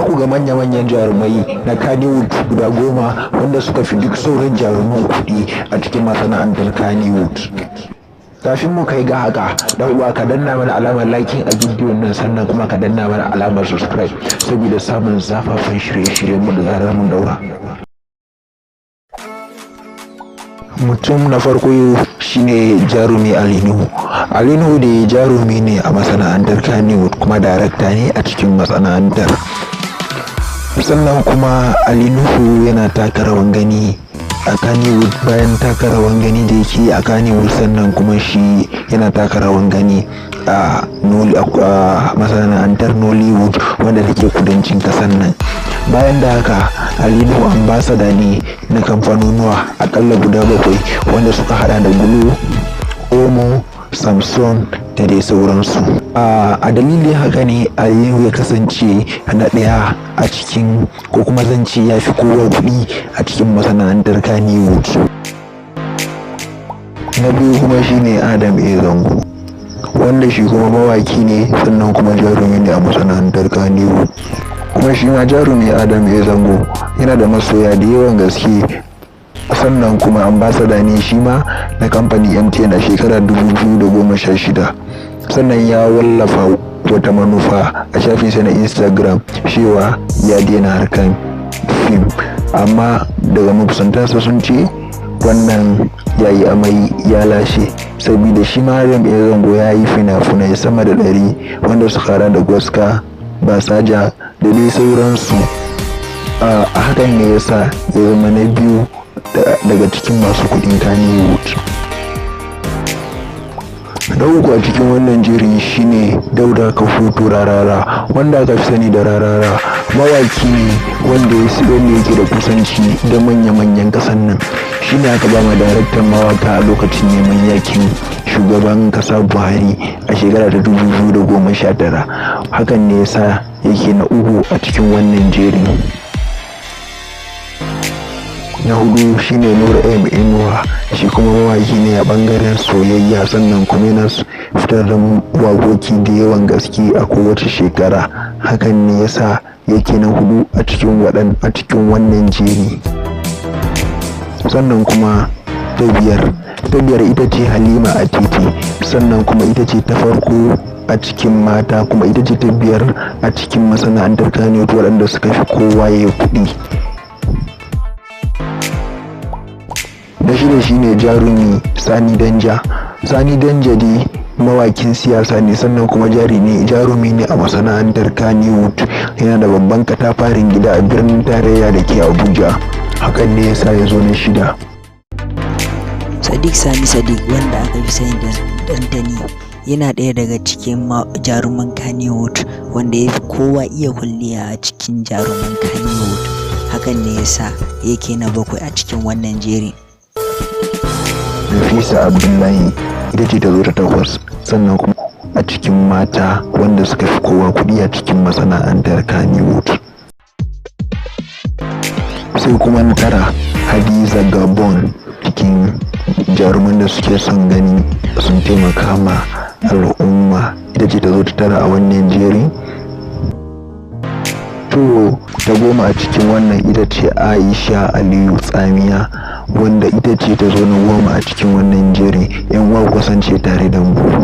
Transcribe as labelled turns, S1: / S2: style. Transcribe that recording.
S1: Za ku ga manya-manyan jarumai na Kannywood guda 10 wanda suka fi duk sauran jaruman kuɗi a cikin masana'antar Kannywood. Kafin mu kai ga haka, dan uwa, ka danna mana alamar liking a bidiyon nan, sannan kuma ka danna mana alamar subscribe saboda samun zafafan shirye-shiryen mu da zarar mun daura. Mutum na farko shine jarumi Ali Nuhu. Ali Nuhu da jarumi ne a masana'antar Kannywood kuma darakta ne a cikin masana'antar. Sannan kuma Ali Nuhu yana taka rawan gani a Kannywood. Bayan taka rawan gani da yake a Kannywood, sannan kuma shi yana taka rawan gani a masana'antar Nollywood wanda take kudancin kasar nan. Bayan da haka, Ali Nuhu ambassador ne na kamfanonuwa akalla guda bakwai wanda suka hada da Glo, Omo, Samsung da dai sauransu. A dalilin haka ne Ali Nuhu ya kasance na ɗaya a cikin, ko kuma zan ce ya fi kowa kuɗi a cikin masana'antar Kannywood. Na biyu kuma shine Adam A Zango, wanda shi kuma mawaki ne, sannan kuma jarumi ne a masana'antar Kannywood. Kuma shi ma jarumi Adam A Zango yana da masoya da yawan gaske, sannan kuma ambassador ne shi ma na kamfanin MTN a shekarar 2016. Sannan ya wallafa wata manufa a shafinsa na Instagram cewa ya daina harkan fim, amma daga makusantansa sun ce wannan ya yi amai ya lashe, saboda shi ma Adam A Zango ya yi fina-finai sama da 100 wanda suka hada da Gwaska, Basaja da dai sauransu. A hakan ne yasa ya zama na biyu daga cikin masu kudin Kannywood. Na uku a cikin wannan jerin shine Dauda Kahutu Rarara, wanda aka fi sani da Rarara. Mawaki ne wanda yake da kusanci da manya-manyan kasan nan. Shine aka ba ma daraktan mawaka a lokacin neman yakin shugaban kasa Buhari a shekara ta 2019. Hakan ne yasa yake na uku a cikin wannan jerin. Na hudu shine Nura M Inuwa. Shi kuma mawaki ne a bangaren soyayya, sannan kuma yana fitar da waƙoƙi da yawan gaske a kowace shekara. Hakan ne yasa yake na hudu a cikin wannan jeri. Sannan kuma ta biyar ita ce Halima Atete, sannan kuma ita ce ta farko a cikin mata, kuma ita ce ta biyar a cikin masana'antar Kannywood waɗanda suka fi kowa ya kuɗi. Na shida shine jarumi Sani Danja. Sani Danja dai mawakin siyasa ne, sannan kuma jarumi ne a masana'antar Kannywood. Yana da babban katafarin gida a birnin tarayya da ke Abuja. Hakan ne yasa ya zo na shida.
S2: Sadiq Sani Sadiq, wanda aka fi sani da Dantani, yana ɗaya daga cikin jaruman Kannywood wanda ya fi kowa iya kwalliya a cikin jaruman Kannywood. Hakan ne yasa yake na bakwai a cikin wannan jerin.
S1: Nafisa Abdullahi ita ce ta zo ta takwas, sannan kuma a cikin mata wanda suka fi kowa kuɗi a cikin masana'antar Kannywood. Sai kuma na tara, Hadiza Gabon, cikin jaruman da suke son gani sun taimaka ma al'umma, ita ce ta zo ta tara a wannan jerin. To, ta 10 a cikin wannan ita ce Aisha Aliyu Tsamiya, wanda ita ce ta zo na 10 a cikin wannan jerin. Yan uwa, kasance tare da mu.